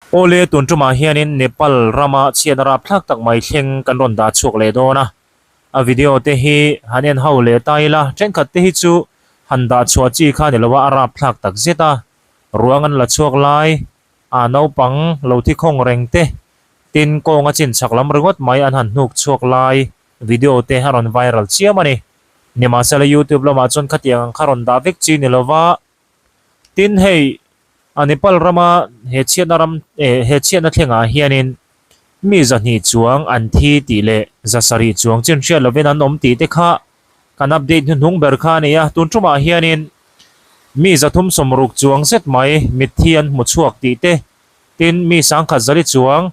Awle, tun tumah hianin Nepal rama chhiatna rapthlak tak mai thleng kan rawn dah chhuak leh dawn a. A video te hi han en ho leh ta ila, thenkhat te hi chu han dah chhuah chi kha ni lo a, a rapthlak tak zet a. Ruang an la chhuak lai, a naupang lo thi khawng reng te, tin kawnga chin chak lam ringawt mai an han hnuk chhuak lai video te a rawn viral chiam a ni. Nimahsela YouTube lamah chuan khatiang ang kha rawn dah vek chi ni lo va, Tin hei a Nepal rama he chhiatna ram eh he chhiatna thlengah hianin mi zahnih chuang an thi tih leh zasarih chuang chin hriat lovin an awm tih te kha kan update hnuhnung ber kha a ni a. Tun tumah hianin mi zathum sawmruk chuang zet mai mitthi an hmu chhuak tih te, tin mi sangkhat zali chuang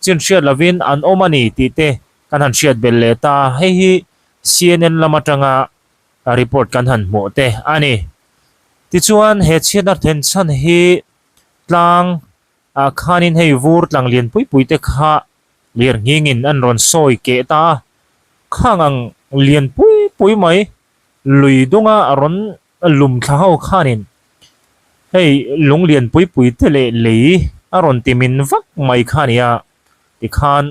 chin hriat lovin an awm a ni tih te kan han hriat belh leh ta a. Hei hi CNN lam atanga report kan han hmuh te a ni. Tichuan he chhiatna then chhan hi tlang ah khanin hei vur tlang lian pui pui te kha lir nghingin an rawn sawi keh ta a, khang ang lian pui pui mai lui dunga rawn lum thla ho khanin hei lung lian pui pui te leh lei a rawn ti min vak mai kha a ni a, tikhan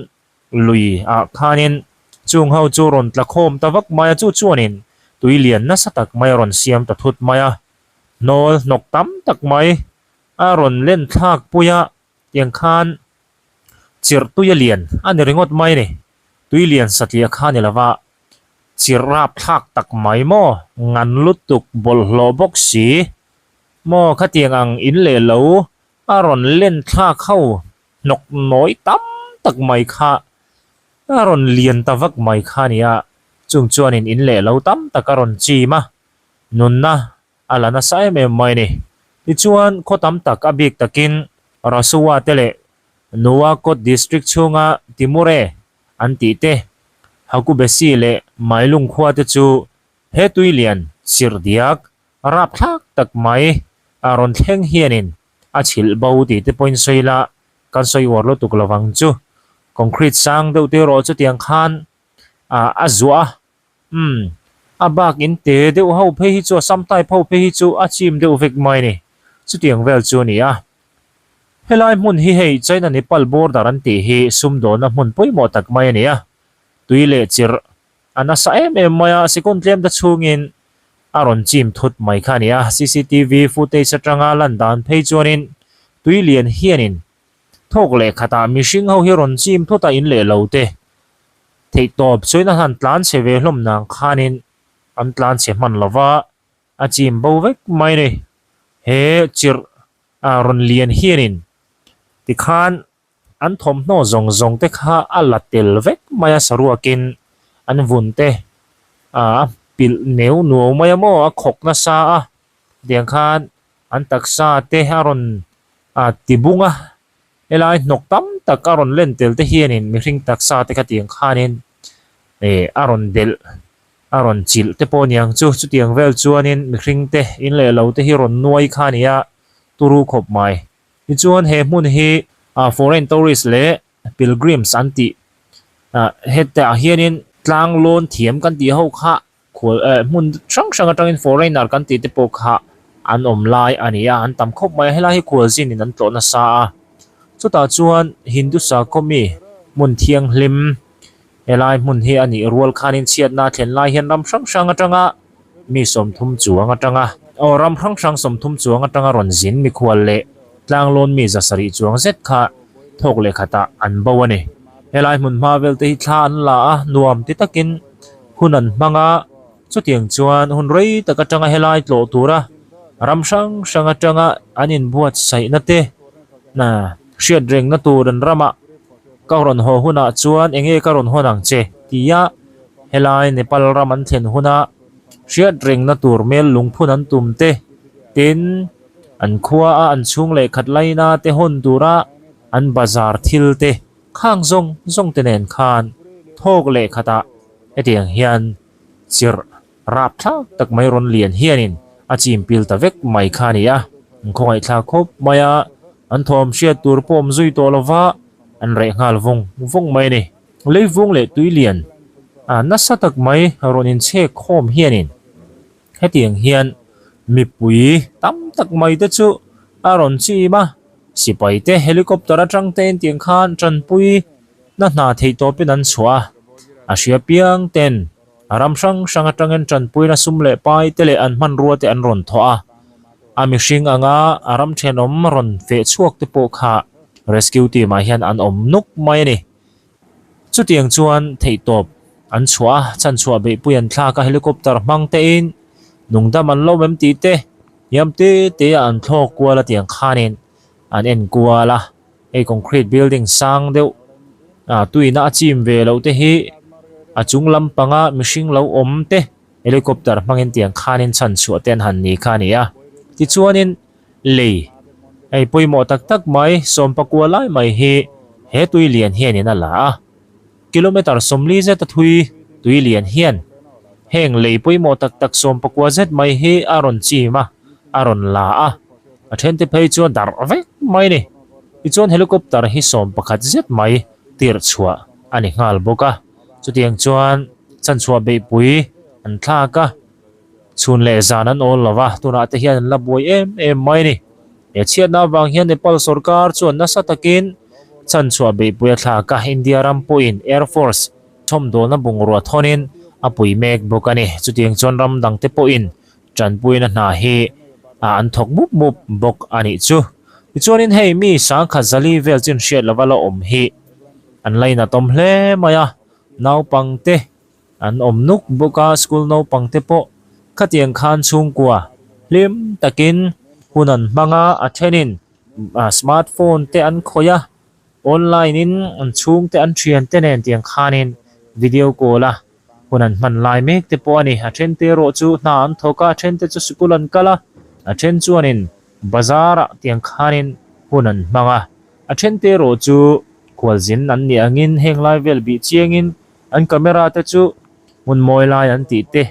Lui ah khanin chung ho chu rawn tla khawm ta vak mai a, chu chuanin tui lian nasa tak mai a rawn siam ta thut mai a, hnawl hnawk tam tak mai a rawn len thlak pui a, tiang khan chirh tui a lian a ni ringawt mai a ni, tui lian satliah kha a ni lova, chirh rap thlak tak mai maw, ngan lutuk bawlhhlawh bawk si maw khatiang ang in leh lo a rawn len thlak ho. Hnawk nawi tam tak mai kha a rawn lian ta vak mai kha a ni a, chung chuanin in leh lo tam tak a rawn chim a, nunna a la nasa em em mai a ni. Tichuan, khaw tam tak a bik takin Rasuwa te leh Nuwakot District chhunga Timure an tih te, Hakubesi leh Mailung khua te chu he tui lian chirh diak rapthlak tak mai a rawn thleng hianin A chhilh bo tih te pawhin sawi ila kan sawi uar lutuk lo vang chu. Concrete sang deuh te erawh chutiang khan ah a zuah a, umm a bak in te deuh ho phei hi chu a sam type ho phei hi chu a chim deuh vek mai a ni. Chutiang vel chu a ni a. Helai hmun hi hei China Nepal border an tih hi sumdawnna hmun pawimawh tak mai a ni a. Tui leh chirh A nasa em em mai a, second tlem te chhungin a rawn chim thut mai kha a ni a. Cctv footage atanga lan dan phei chuanin tui lian hianin thawk leh khatah mihring ho hi rawn chim thut a in leh lo te theihtawp chuan a han tlan chhe ve hlawm nang khanin an tlan chhe hman lo va, a chim bo vek mai a ni. He chirh a rawn lian hianin tikhan An thawmhnaw zawng zawng te kha a la tel vek mai a, saruakin an vun te a pilh neu nuau mai a maw, a khawk nasa a, tiang khan an taksa te a rawn ti bung a, helai hnawk tam tak a rawn len tel te hianin mihring taksa te kha tiang khanin ih a rawn delh a rawn chilh te pawh aniang chu, chutiang vel chuanin mihring te in leh lo te hi rawn nuai kha a ni a, turu khawp mai. Tichuan he hmun hi foreign tourist leh pilgrims an tih hetah hianin tlang lawn thiam kan tih ho kha khual eh hmun hrang hrang atangin foreigner kan tih te pawh kha an awm lai a ni a an tam khawp mai a helai hi khualzinin an tlawh nasa a chutah chuan Hindu sakhaw mi hmun thianghlim Helai hmun hi a nih rual khanin chhiatna a thlen lai hian ram hrang hrang atanga mi 30 chuang atanga aw ram hrang hrang 30 chuang atanga rawn zin mikhual leh tlanglawn mi 700 chuang zet kha thawk leh khatah an bo a ni. Helai hmun hma vel te hi thla an la a, nuam ti takin hun an hmang a, chutiang chuan hun rei tak atanga helai tlawh tura ram hrang hrang atanga an inbuatsaihna te hriat rengna tur an ramah Ka rawn haw hunah chuan enge ka rawn hawn ang che? tia helai Nepal ram an thlen huna hriat rengna tur mel lungphun an tum te, tin an khua a an chhung leh khat laina te hawn tura an bazar thil te khang zawng zawng te nen khan thawk leh khatah hetiang hian chirh Rapthlak tak mai rawn lian hianin a chim pil ta vek mai kha a ni a, an khawngaihthlak khawp mai a, an thawm hriat tur pawh awm zui tawh lova an reh nghal vawng vawng mai a ni. Leivung leh tui lian a nasa tak mai rawn inchhek khawm hianin hetiang hian mipui tam tak mai te chu a rawn chim a. Sipai te helicopter atang tein tiang khan tanpui na hna theih tawpin an chhuah a, a hria piang ten a ram hrang hrang atangin tanpuina sum leh pai te leh an hmanrua te an rawn thawh a. A mihring anga a ram thenawm rawn feh chhuak te pawh kha rescue team ah hian an awm nuk mai a ni. Chutiang chuan theihtawp an chhuah a, chhanchhuah beihpui an thlak a, helicopter hmang tein nungdam an lo em tih te hniam te te ah an thlawk kual a tiang khanin an en kual a, hei concrete building sang deuh ah tuina a chim ve loh te hi a chung lampanga mihring lo awm te helicopter hmangin tiang khanin chhanchhuah te an han ni kha a ni a, tichuanin. Lei, hei pawimawh tak tak mai sawmpakua lai mai hi he tui lian hianin a la a. Kilometer 40 zeta thui tui lian hian heng lei pawimawh tak tak sawmpakua zet mai hi a rawn chim a, a rawn la a. A thente phei chuan darh vek mai a ni. Tichuan helicopter hi 11 zet mai tirh chhuah a ni nghal bawk a. Chutiang chuan chanchhuah beihpui an thlak a. Chhun leh zan an awl lo va, tunah te hian an la buai em em mai a ni. He chhiatna avang hian Nepal sorkar chuan nasa takin chhanchhuah beihpui a thlak a, India ram pawhin Air Force chhawmdawlna bungrua thawnin a pui mek bawk a ni. Chutiang chuan ram dangte pawhin tanpuina hna hi an thawk mup mup bawk a nih chu. Tichuanin hei mi sangkhat zali vel chin hriat lova la awm hi an lainatawm hle mai a, naupangte An awm nuk bawk a, school naupang te pawh khatiang khan chhungkua hlim takin hun an hmang a, a thenin smart phone te an khawih a, online in an chhungte an thiante nen tiang khanin video call a hun an hman lai mek te pawh a ni. A then te erawh chu hna an thawk a, a then te chu sikul an kal a, a then chuanin bazar ah tiang khanin hun an hmang a, a then te erawh chu khualzin an nih angin heng lai vel bih chiangin An camera te chu hmun mawi lai an tih te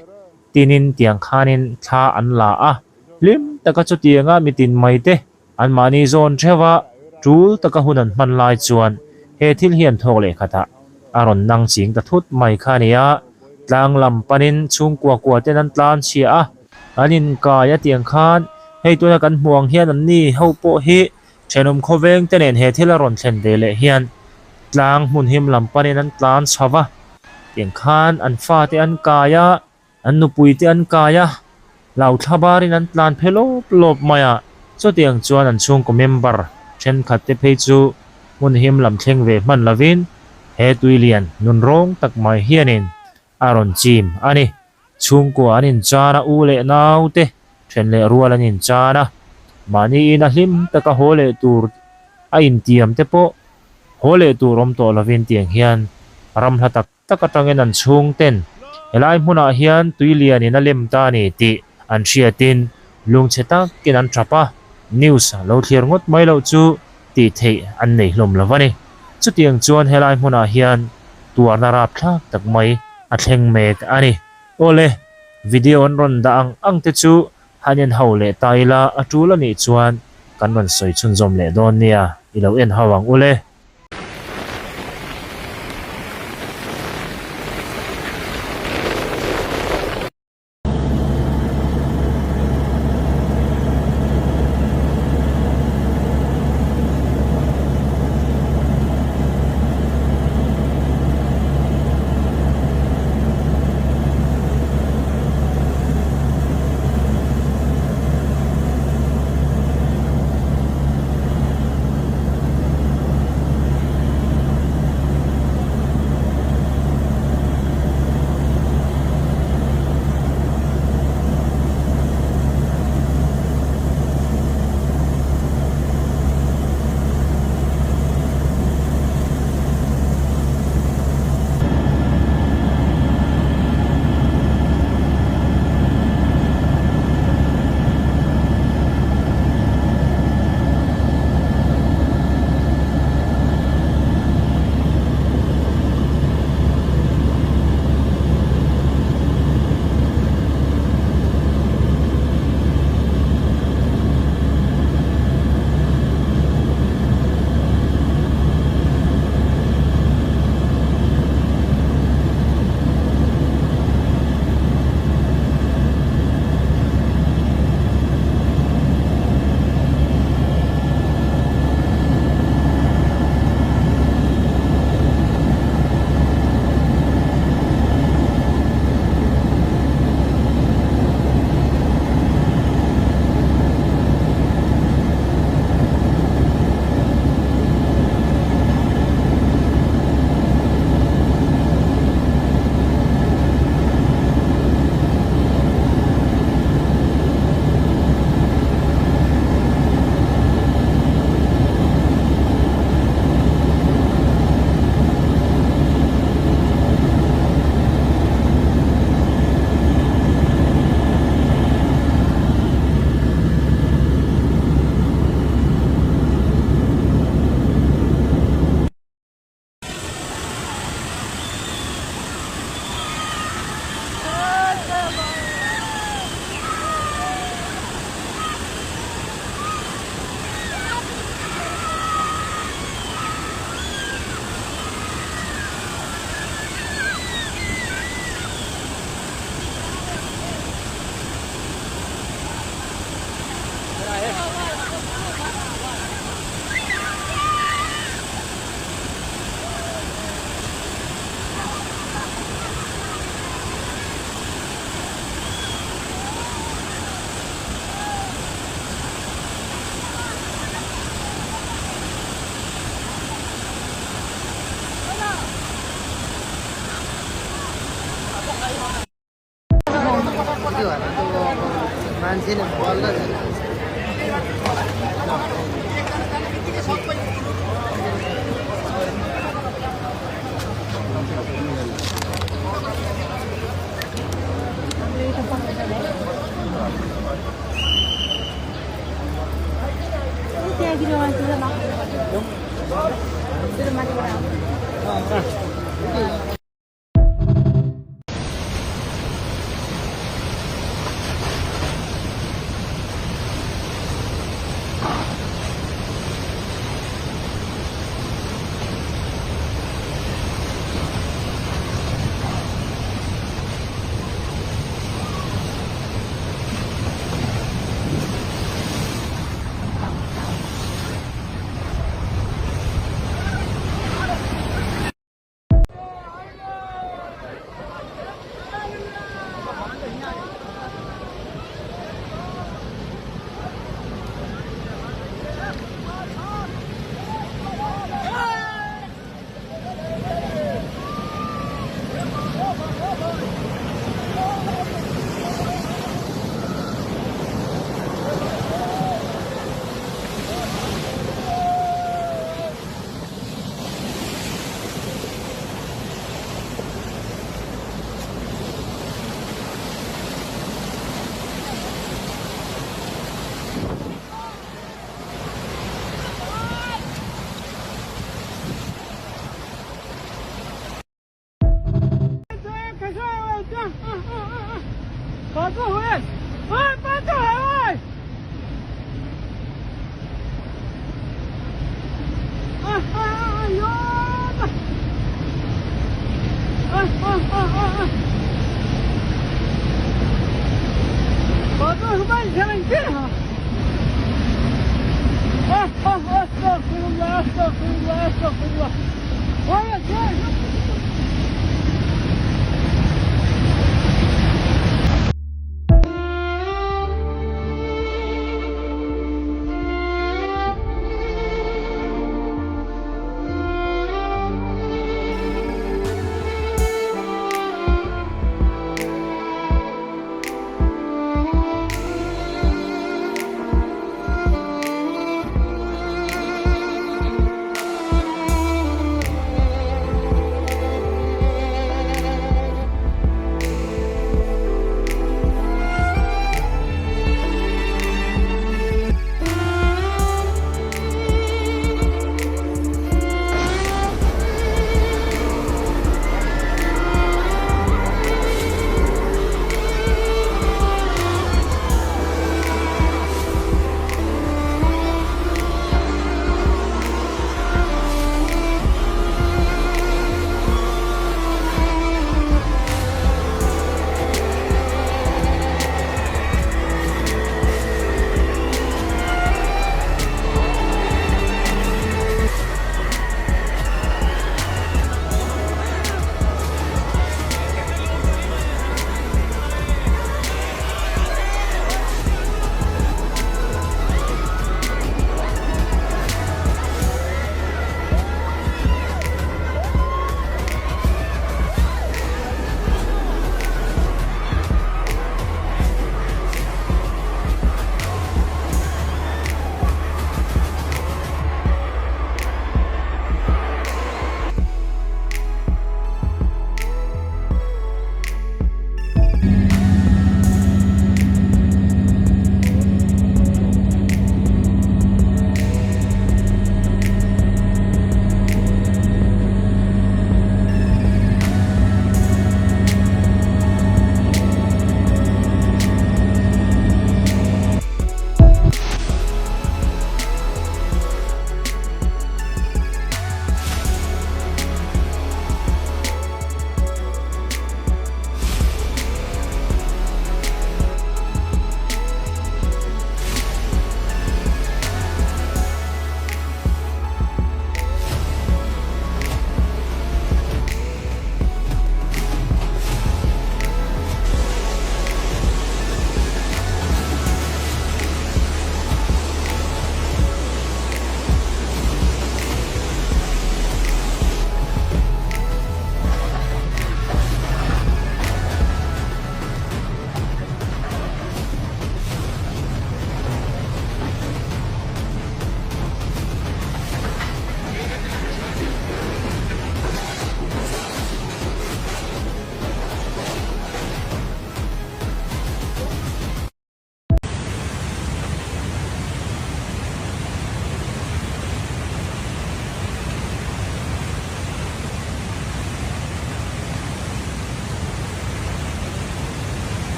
tinin tiang khanin thla an la a, hlim taka chutianga mitin mai te anmahni zawn theuh a, tul taka hun an hman lai chuan he thil hian thawk leh khatah a rawn nang ching ta thut mai kha a ni a, tlang lam panin chhungkua kua ten an tlan chhia a, an inkai a tiang khan hei tuna kan hmuh ang hian anni ho pawh hi Thenawm khawveng te nen he thil a rawn thlen ve leh hian tlang hmun him lam panin an tlan chho va, tiang khan an fate an kai a, an nupui te an kai a, lau thla barin an tlan phe lawp lawp mai a, chutiang chuan an chhungkaw member thenkhat te phei chu hmun him lam thleng ve hman lovin he tui lian nun rawng tak mai hianin a rawn chim a ni. Chhungkua an inchan a, u leh nau te then leh rual an inchan a, mahni ina hlim taka haw leh tur a intiam te pawh haw leh tur awm tawh lovin tiang hian ram hla tak tak atangin an chhung ten helai hmunah hian tui lianin a lem ta a ni tih an hriatin lungchhe takin an thap a, news lo thlir ngawt mai loh chu tih theih an nei hlawm lo a ni. Chutiang chuan helai hmunah hian tuarna rapthlak tak mai a thleng mek a ni. Awle, video an rawn dah ang ang te chu han en ho leh ta ila a tul a nih chuan kan rawn sawi chhunzawm leh dawn nia, i lo en ho ang ule.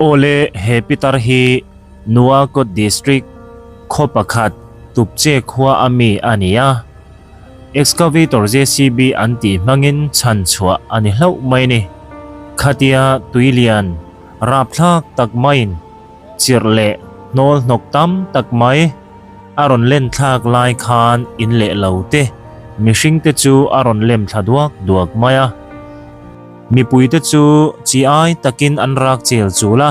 Awle he pitar hi Nuwakot District khaw pakhat Tupche khua a mi a ni a, excavator JCB an tih hmangin chhan chhuah a ni hlauh mai a ni. Khatia tuilian rapthlak tak maiin chirh leh hnawl hnawk tam tak mai A rawn len thlak lai khan in leh lo te mihring te chu a rawn lem thla duak duak mai a. Mipui te chu chi ai takin an rak chel chul a,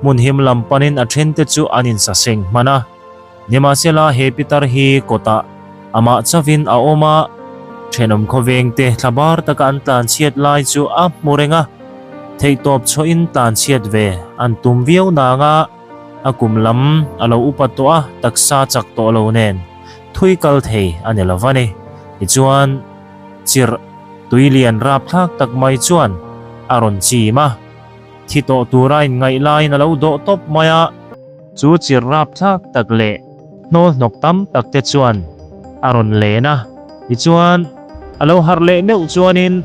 hmun him lam panin a then te chu an insaseng hman a. Nimahsela he pitar hi kawtah amah chauhin a awm a, thenawm khawveng te thlabar taka an tlanchhiat lai chu a hmu reng a, theihtawp chhuahin tlanchhiat ve an tum viau nang a. A kum lam a lo upa tawh a, taksa chak tawh lo nen thui kal thei a ni lo va ni. Tichuan, chirh tui lian rapthlak tak mai chuan a rawn chim a, thi tawh tura inngaih laiin a lo dawh tawp mai a. Chu chirh rapthlak tak leh hnawl hnawk tam tak te chuan a rawn len a, tichuan a lo harh leh meuh chuanin,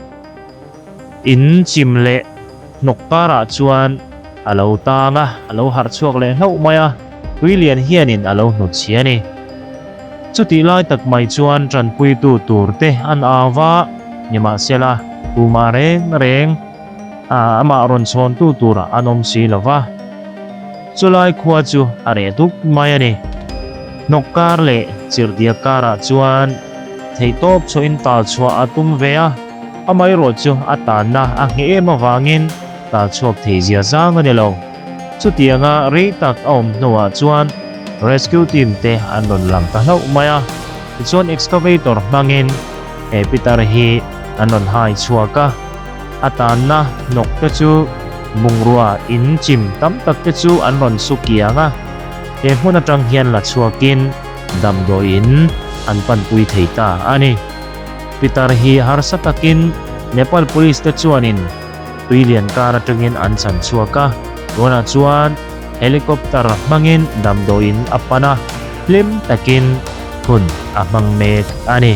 In chim leh hnawk karah chuan a lo tang a, a lo harh chhuak leh hlauh mai a, tui lian hianin a lo hnut chhi a ni. Chutih lai tak mai chuan tanpuitu tur te an au va, nimahsela tumah reng reng amah rawn chhawntu tur an awm si lo va. Chulai khua chu a reh duk mai a ni. Hnawk kar leh chirhdiak karah chuan theihtawp chhuahin tal chhuah a tum ve a. Amaherawh chu a tanna a ngheh em avangin tal chhuak thei zia zang a ni lo. Chutianga rei tak a awm hnuah chuan rescue team te an rawn lang ta hlauh mai a. Tichuan excavator hmangin he pitar hi an rawn hai chhuak a. A tanna hnawk te chu bungrua in chim tam tak te chu an rawn su kiang a. He hmun atang hian la chhuakin damdawiin an panpui thei ta a ni. Pitar hi harsa takin Nepal Police te chuanin tuilian kar atangin an chhan chhuak a, tunah chuan helicopter hmangin damdawiin a pan a, hlim takin hun a hmang mek a ni.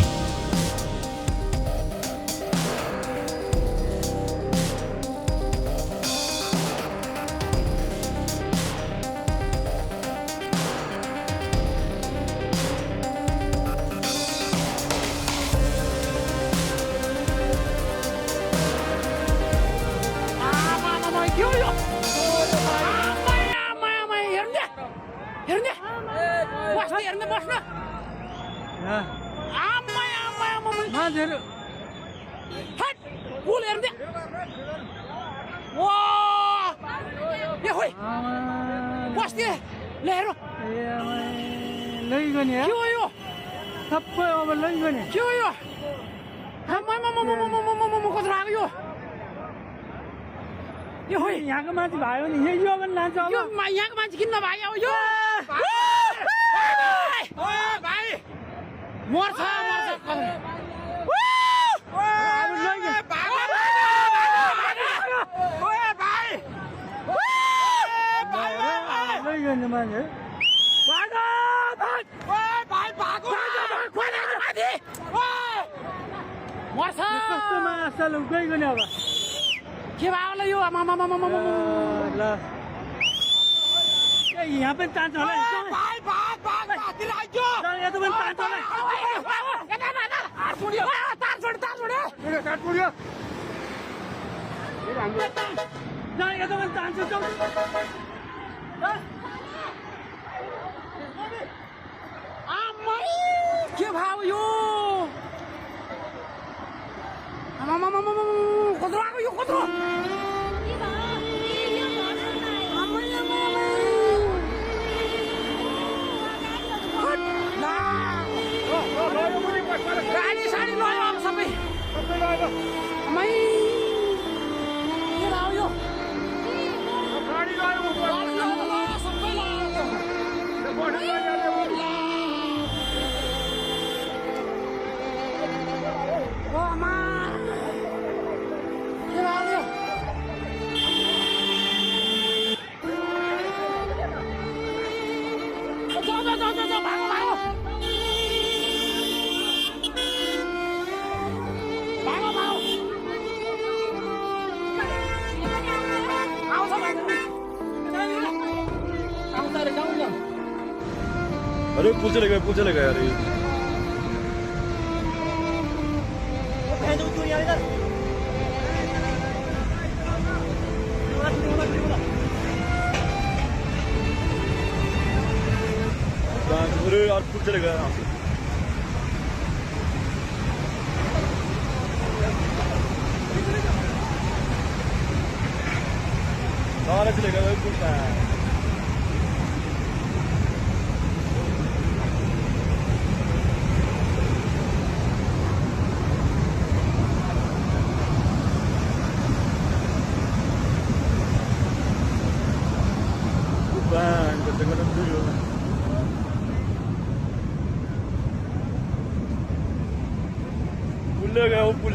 यहाँको मान्छे भयो नि यो पनि लान्छ यो यहाँको मान्छे किन नभयो यो भाइ मर्छ मर्छ के भयो होला यो ल ए यहाँ पनि तान्छ होला यता पनि तान्छ होला तार छोड्यो तार छोड्यो। अरे पुल चले गए, पुल चले गए यार ये। अरे यार पुल चले गए यहाँ से। सारे चले गए पुल। पुल ले गया वो पुल।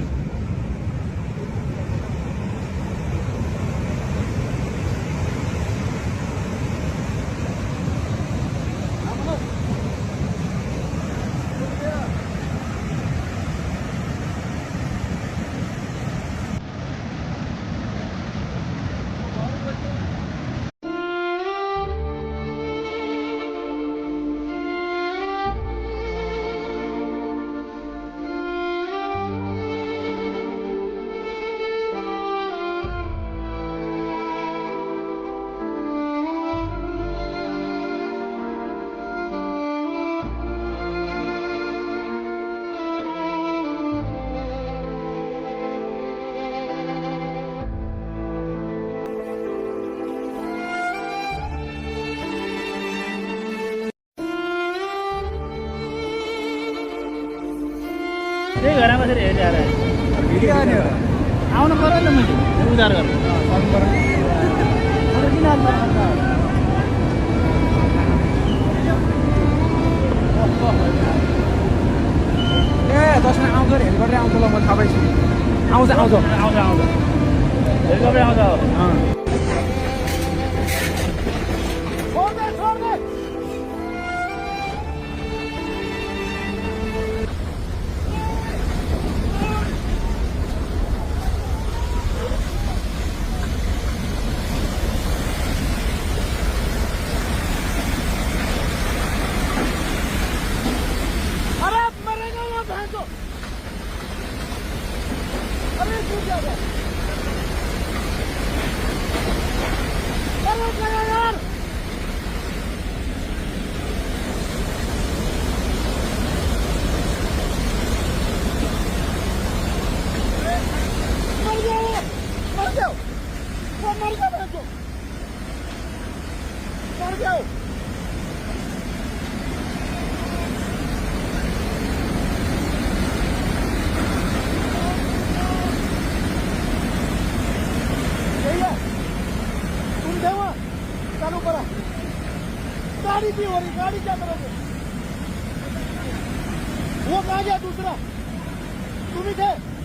आउनु पर्यो नि त, मैले उधार गर्नु ए जसमा आउँछ अरे, हेलिकप्टर आउँछ ल, म थाहा पाइसकेँ। आउँछ आउँछ आउँछ आउँछ, हेलिकप्टर आउँछ। चालू करा गाड़ी भी हो रही, गाड़ी क्या करोगे? वो कहाँ गया दूसरा? तुम ही थे।